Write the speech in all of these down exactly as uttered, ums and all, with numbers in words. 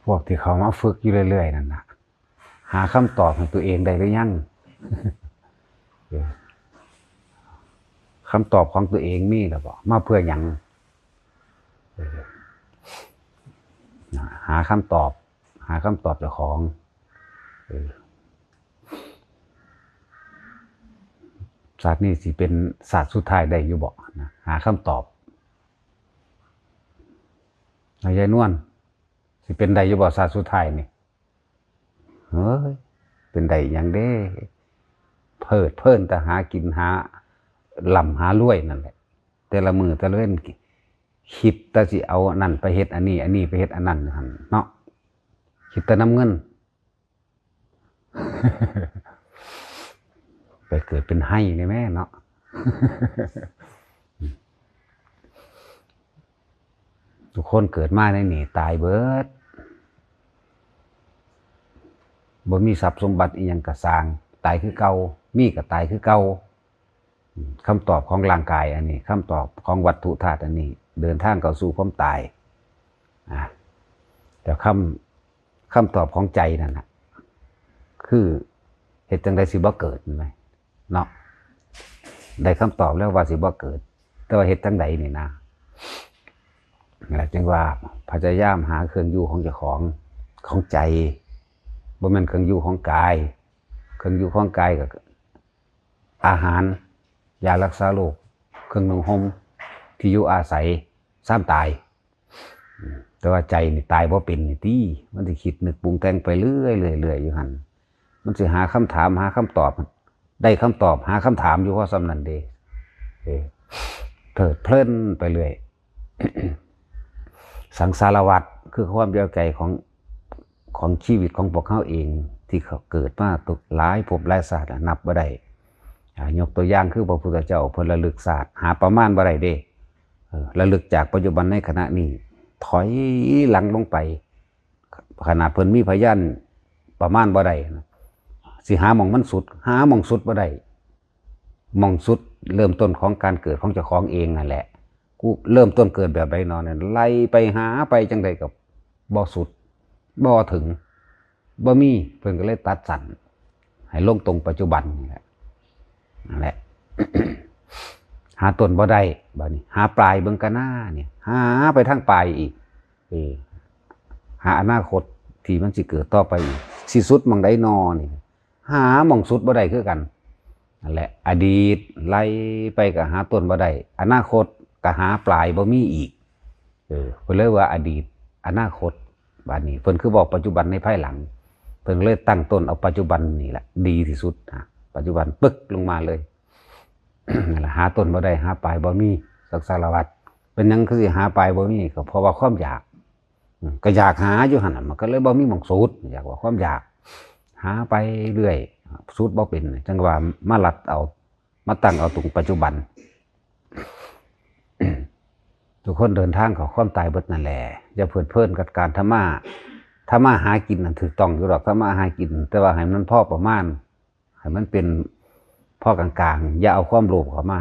พวกที่เขามาฝึกอยู่เรื่อยๆนั่นนะ หาคำตอบให้ตัวเองได้หรือยัง เออ คำตอบของตัวเองมีแล้วบ่ มาเพื่อหยัง เออ หาคำตอบ หาคำตอบเจ้าของ เออ ชาตินี้สิเป็นชาติสุดท้ายได้อยู่บ่นะ หาคำตอบ เอายายนวล สิเป็นได้อยู่บ่ชาติสุดท้ายนี่ เฮ้ย เป็นได้หยังเด้ เพลิดเพลินแต่หากินหาร่ำหารวยนั่นแหละ แต่ละมื้อแต่ละเว็น คิดแต่สิเอาอันนั้นไปเฮ็ดอันนี้ อันนี้ไปเฮ็ดอันนั้นหั่นเนาะ คิดแต่นำเงิน ไปเกิดเป็นไฮ่ได้แม่เนาะ ทุกคนเกิดมาในนี่ตายเบิด บ่มีทรัพย์สมบัติอีหยังก็ซ่าง ตายคือเก่า มีก็ตายคือเก่า คำตอบของร่างกายอันนี้ คำตอบของวัตถุธาตุอันนี้ เดินทางเข้าสู่ความตาย อ่ะ แต่คำ คำตอบของใจนั่นน่ะ คือเฮ็ดจั่งใดสิบ่เกิด แม่นไหม เนาะ ได้คำตอบแล้วว่าสิบ่เกิด แต่ว่าเฮ็ดจั่งใดนี่นะ นั่นแหละจึงว่าพยายามหาเครื่องอยู่ของเจ้าของ ของใจ บ่แม่นเครื่องอยู่ของกาย เครื่องอยู่ของกายก็ อาหาร ยารักษาโรค เครื่องนุ่งห่ม ที่อยู่อาศัย ซ้ำตาย อืม แต่ว่าใจนี่ตายบ่เป็นนี่ติ มันสิคิดนึกปรุงแต่งไปเรื่อยๆเรื่อยๆอยู่หั่น มันสิหาคำถาม หาคำตอบ ได้คำตอบ หาคำถามอยู่พอส่ำนั้นเด้ เออ เพลิดเพลินไปเรื่อย สังสารวัฏคือความเดียวใจของ ของชีวิตของพวกเฮาเอง ที่เขาเกิดมาตุกหลายภพหลายชาติอะ นับบ่ได้ อ่า ยกตัวอย่างคือพระพุทธเจ้า เพิ่นระลึกชาติ หาประมาณบ่ได้เด้ เออ ระลึกจากปัจจุบันในขณะนี้ ถอยหลังลงไป ขนาดเพิ่นมีพยานประมาณบ่ได้นะ สิหาหม่องมันสุด หาหม่องสุดบ่ได้ หม่องสุดเริ่มต้นของการเกิดของเจ้าของเองนั่นแหละ กูเริ่มต้นเกิดแบบใดนอเนี่ย ไล่ไปหาไปจั่งใดก็บ่สุด บ่ถึง บ่มี เพิ่นก็เลยตัดสั้น ให้ลงตรงปัจจุบันนี่แหละ นั่นแหละ หาต้นบ่ได้ บัดนี้ หาปลายเบิ่งกะนาเนี่ย หาไปทางปลายอีก เออ หาอนาคตที่มันสิเกิดต่อไปอีก สิสุดหม่องใดนอนี่ หาหม่องสุดบ่ได้คือกัน นั่นแหละ อดีตไล่ไปก็หาต้นบ่ได้ อนาคตก็หาปลายบ่มีอีก เออ เพิ่นเลยว่าอดีต อนาคต บัดนี้เพิ่นคือบอกปัจจุบันในภายหลัง เพิ่นเลยตั้งต้นเอาปัจจุบันนี่แหละ ดีที่สุดนะ ปัจจุบันปึ๊กลงมาเลย นั่นแหละ หาต้นบ่ได้ หาปลายบ่มี สังสารวัฏ เป็นหยังคือสิหาปลายบ่มี ก็เพราะว่าความอยาก อืม ก็อยากหาอยู่หั่นน่ะ มันก็เลยบ่มีหม่องสุด อยากว่าความอยาก หาไปเรื่อย สุดบ่เป็น จั่งว่ามาลัดเอา มาตั้งเอาตรงปัจจุบัน ทุกคนเดินทางเข้าความตายเบิดนั่นแหละ อย่าเพลิดเพลินกับการทำมา ทำมาหากินนั่นถูกต้องอยู่ดอก ทำมาหากิน แต่ว่าให้มันพอประมาณ ให้มันเป็นพอกลางๆ อย่าเอาความโลภเข้ามา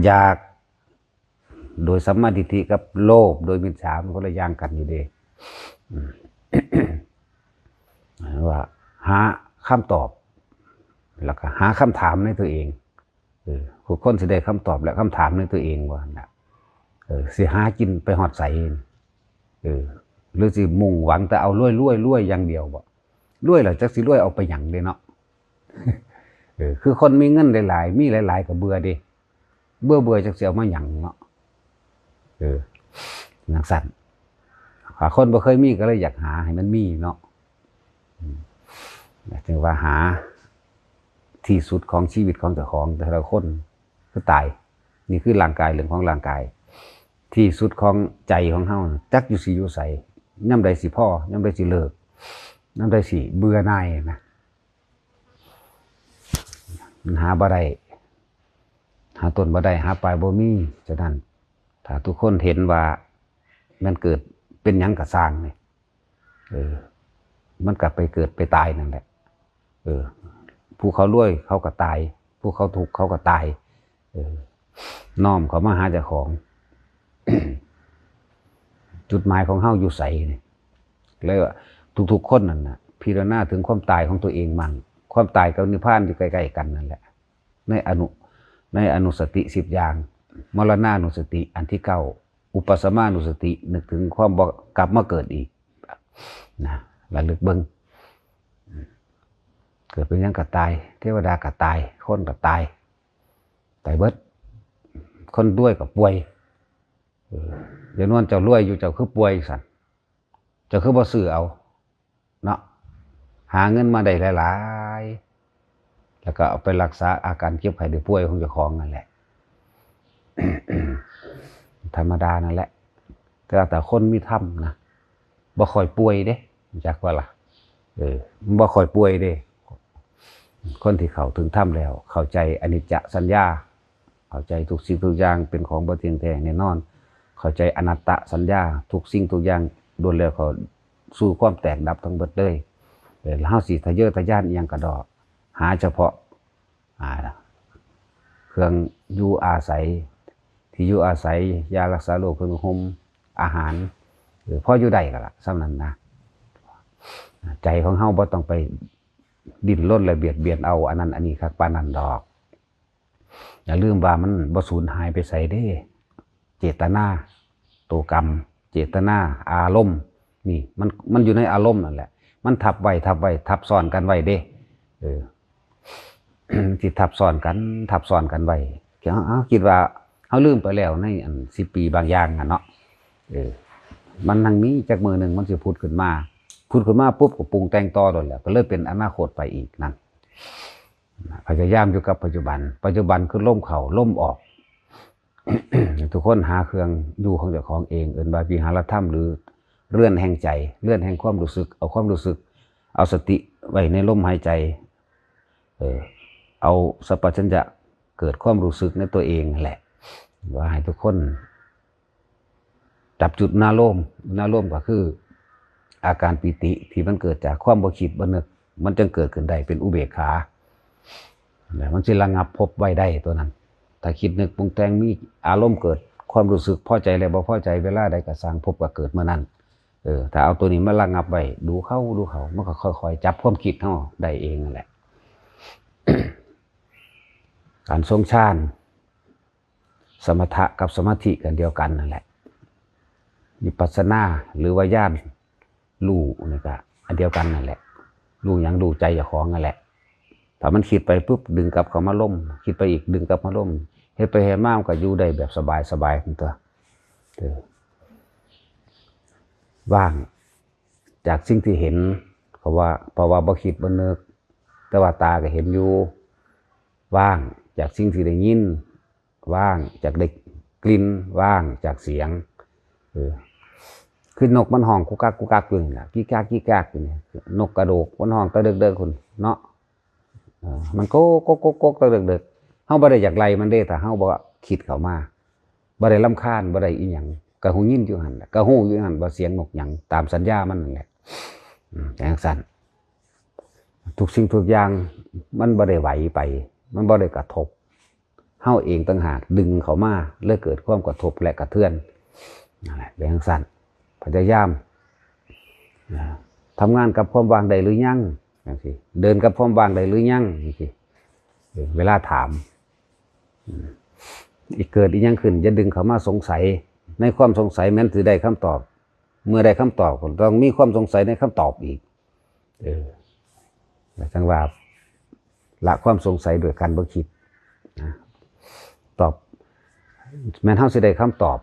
อยาก โดยสัมมาทิฏฐิกับโลภโดยมิจฉา มันคนละอย่างกันอยู่เด้ อืม ว่าหาคำตอบ แล้วก็หาคำถามในตัวเอง เออ ทุกคนสิได้คำตอบและคำถามในตัวเองว่าหั่นน่ะ เออ สิหากินไปฮอดไส เออ หรือสิมุ่งหวังแต่เอารวยๆ รวยอย่างเดียวบ่ รวยแล้วจักสิรวยเอาไปหยังเด้เนาะ เออ คือคนมีเงินหลายๆ มีหลายๆ ก็เบื่อเด้ เบื่อเบื่อจักสิเอามาหยังเนาะ เออ จั่งซั้น หาคนบ่เคยมีก็เลยอยากหาให้มันมีเนาะ อืม จึงว่าหาที่สุดของชีวิตของเจ้าของแต่ละคนคือตาย นี่คือร่างกาย เรื่องของร่างกาย ที่สุดของใจของเฮาน่ะ จักอยู่สิอยู่ไส ยามใดสิพอ ยามใดสิเลิก ยามใดสิเบื่อหน่ายนะ มันหาบ่ได้ หาต้นบ่ได้ หาปลายบ่มี ฉะนั้น ถ้าทุกคนเห็นว่ามันเกิดเป็นหยังก็ซ่างนี่ เออ มันก็ไปเกิดไปตายนั่นแหละ เออ ผู้เขารวยเขาก็ตาย ผู้เขาทุกข์เขาก็ตาย เออ น้อมเข้ามาหาเจ้าของ จุดหมายของเฮาอยู่ไสนี่ เลยว่าทุกๆคนนั่นนะพิจารณาถึงความตายของตัวเองมั่ง ความตายกับนิพพานอยู่ใกล้ๆกันนั่นแหละ ในอนุในอนุสติสิบอย่าง มรณานุสติอันที่เก้า อุปสมานุสติ นึกถึงความบ่กลับมาเกิดอีกนะ ระลึกเบิ่ง เกิดเป็นหยังก็ตาย เทวดาก็ตาย คนก็ตาย ตายเบิด คนรวยก็ป่วย เออ อย่านวนเจ้ารวยอยู่ เจ้าคือป่วยซั่น เจ้าคือบ่ซื้อเอาเนาะ หาเงินมาได้หลายๆ แล้วก็เอาไปรักษาอาการเจ็บไข้ได้ป่วยของเจ้าของนั่นแหละ ธรรมดานั่นแหละ แต่ว่าแต่คนมีธรรมนะ บ่ค่อยป่วยเด้ จักว่าล่ะ เออ บ่ค่อยป่วยเด้ คนที่เข้าถึงธรรมแล้ว เข้าใจอนิจจสัญญา เข้าใจทุกสิ่งทุกอย่างเป็นของบ่เที่ยงแท้แน่นอน เข้าใจอนัตตสัญญา ทุกสิ่งทุกอย่างล้วนแล้วเข้าสู่ความแตกดับทั้งเบิดเลย เออ แล้วเฮาสิทะเยอทะยานอิหยังกะดอก หาเฉพาะ อ่า เครื่องอยู่อาศัย ที่อยู่อาศัย ยารักษาโรค เครื่องนุ่งห่ม อาหาร เออ พออยู่ได้แล้วล่ะ ส่ำนั้นนะ ใจของเฮาบ่ต้องไปดิ้นรนและเบียดเบียนเอาอันนั้นอันนี้คักปานนั้นดอก อย่าลืมว่ามันบ่สูญหายไปไสเด้ เจตนา ตัวกรรม เจตนา อารมณ์ นี่ มัน มันอยู่ในอารมณ์นั่นแหละ มันทับไว้ ทับไว้ ทับซ้อนกันไว้เด้ เออ สิทับซ้อนกัน ทับซ้อนกันไว้ เฮา เฮาคิดว่าเฮาลืมไปแล้วในอันสิบปีบางอย่างอะเนาะ เออ มันนั่งมีจักมื้อหนึ่งมันสิผุดขึ้นมา ผุดขึ้นมาปุ๊บก็ปรุงแต่งต่อโดนแล้ว ก็เลยเป็นอนาคตไปอีกนั่น พยายามอยู่กับปัจจุบัน ปัจจุบันคือลมเข้า ลมออก ทุกคนหาเครื่องอยู่ของเจ้าของเอง เอิ้นว่าวิหารธรรม หรือเรือนแห่งใจ เรือนแห่งความรู้สึก เอาความรู้สึก เอาสติไว้ในลมหายใจ เออ เอาสัมปชัญญะเกิดความรู้สึกในตัวเองนั่นแหละ ว่าให้ทุกคน จับจุดอุณาโลม อุณาโลมก็คือ อาการปีติที่มันเกิดจากความบ่คิดบ่นึก มันจึงเกิดขึ้นได้เป็นอุเบกขา แล้วมันสิระงับภพไว้ได้ตัวนั้น ถ้าคิดนึกปรุงแต่งมีอารมณ์เกิดความรู้สึกพอใจและบ่พอใจเวลาใดก็ซ่าง ภพก็เกิดเมื่อนั้น เออ ถ้าเอาตัวนี้มาระงับไว้ ดูเข้าดูเข้า มันก็ค่อยๆจับความคิดเฮาได้เองนั่นแหละ การทรงฌาน สมถะกับสมาธิกันเดียวกันนั่นแหละ วิปัสสนาหรือว่าญาณรู้นี่ก็อันเดียวกันนั่นแหละ รู้หยัง รู้ใจเจ้าของนั่นแหละ ถ้ามันคิดไปปุ๊บดึงกลับเข้ามาลม คิดไปอีกดึงกลับมาลม เฮ็ดไปเฮ็ดมามันก็อยู่ได้แบบสบายๆของตัว เออ ว่างจากสิ่งที่เห็น เพราะว่า เพราะว่าบ่คิดบ่นึก แต่ว่าตาก็เห็นอยู่ ว่างจากสิ่งที่ได้ยิน ว่างจากได้กลิ่น ว่างจากเสียง เออ คือนกมันฮ้องกุกกักกุกกักอยู่นี่ล่ะ กี้กากกี้กากอยู่นี่ นกกระโดกมันฮ้องแต่เดิกๆพุ้นเนาะ เออ มันโกกโกกโกกโกกแต่เดิกๆ เฮาบ่ได้อยากไล่มันเด้ ถ้าเฮาบ่คิดเข้ามา บ่ได้รำคาญ บ่ได้อีหยัง ก็ฮู้ยินอยู่หั่นแหละ ก็ฮู้อยู่หั่นว่าเสียงนกหยัง ตามสัญญามันนั่นแหละ อืม จังซั่น ทุกสิ่งทุกอย่างมันบ่ได้ไหวไป มันบ่ได้กระทบ เฮาเองต่างหากดึงเข้ามา เลยเกิดความกระทบและกระเทือน นั่นแหละ เป็นจังซั่น พยายาม นะ ทำงานกับความว่างได้หรือยัง จังซี้ เดินกับความว่างได้หรือยัง จังซี้ เออ เวลาถาม อืม อีกเกิดอีหยังขึ้น อย่าดึงเข้ามาสงสัย ในความสงสัยแม้นสิได้คำตอบ เมื่อได้คำตอบก็ต้องมีความสงสัยในคำตอบอีก เออ จังว่า ละความสงสัยโดยการบ่คิด นะ ตอบ แม้นเฮาสิได้คำตอบ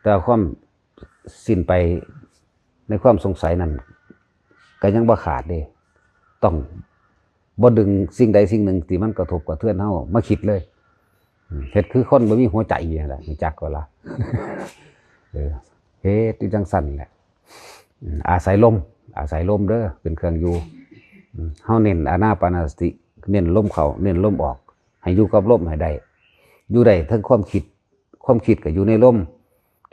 แต่ความสิ้นไปในความสงสัยนั้น ก็ยังบ่ขาดเด้ ต้องบ่ดึงสิ่งใดสิ่งหนึ่งที่มันกระทบกระเทือนเฮามาคิดเลย อืม เฮ็ดคือคนบ่มีหัวใจนั่นแหละ รู้จักก็ละ เออ เฮ็ดอยู่จังซั่นแหละ อืม อาศัยลม อาศัยลมเด้อ เป็นเครื่องอยู่ อืม เฮาเน้นอานาปานสติ เน้นลมเข้า เน้นลมออก ให้อยู่กับลมให้ได้ อยู่ได้ทั้งความคิด ความคิดก็อยู่ในลม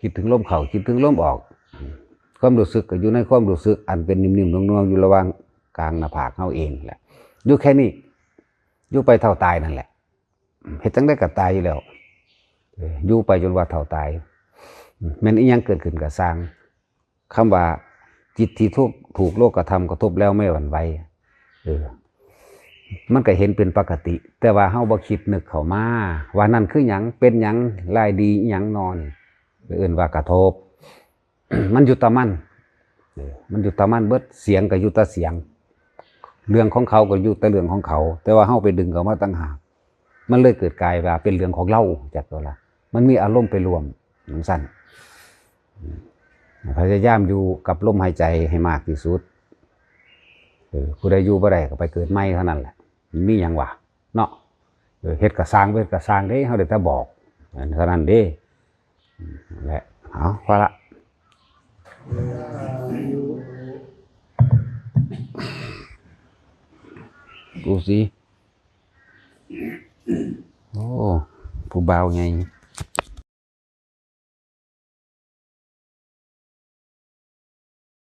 คิดถึงลมเข้า คิดถึงลมออก อืม ความรู้สึกก็อยู่ในความรู้สึก อันเป็นนิ่มๆนวลๆอยู่ระหว่างกลางหน้าผากเฮาเองแหละ อยู่แค่นี้ อยู่ไปเท่าตายนั่นแหละ เฮ็ดจั่งใดก็ตายอยู่แล้ว เออ อยู่ไปจนว่าเฒ่าตาย แม่นอีหยังเกิดขึ้นก็ซ่าง คำว่า จิตที่ถูก ถูกโลกธรรมกระทบแล้วไม่หวั่นไหว เออ มันก็เห็นเป็นปกติ แต่ว่าเฮาบ่คิดนึกเข้ามา ว่านั่นคือหยัง เป็นหยัง ลายดีอิหยังนอน เอิ้นว่ากระทบ มันอยู่ตะมัน เออ มันอยู่ตะมันเบิด เสียงก็อยู่ตะเสียง เรื่องของเขาก็อยู่แต่เรื่องของเขา แต่ว่าเฮาไปดึงเขามาต่างหาก มันเลยเกิดกลายว่าเป็นเรื่องของเรา จักตัวละ มันมีอารมณ์ไปรวมจั่งซั่น อืม พยายามอยู่กับลมหายใจให้มากที่สุด เออ ผู้ใดอยู่บ่ได้ก็ไปเกิดใหม่เท่านั้นแหละ มันมีหยังวะ เนาะ เออ เฮ็ดก็ซ่าง บ่เฮ็ดก็ซ่างเด้ เฮาได้แต่บอก อันเท่านั้นเด้ อืม นั่นแหละ เอา พอละ ดูสิ โอ้ ผู้บ่าวไง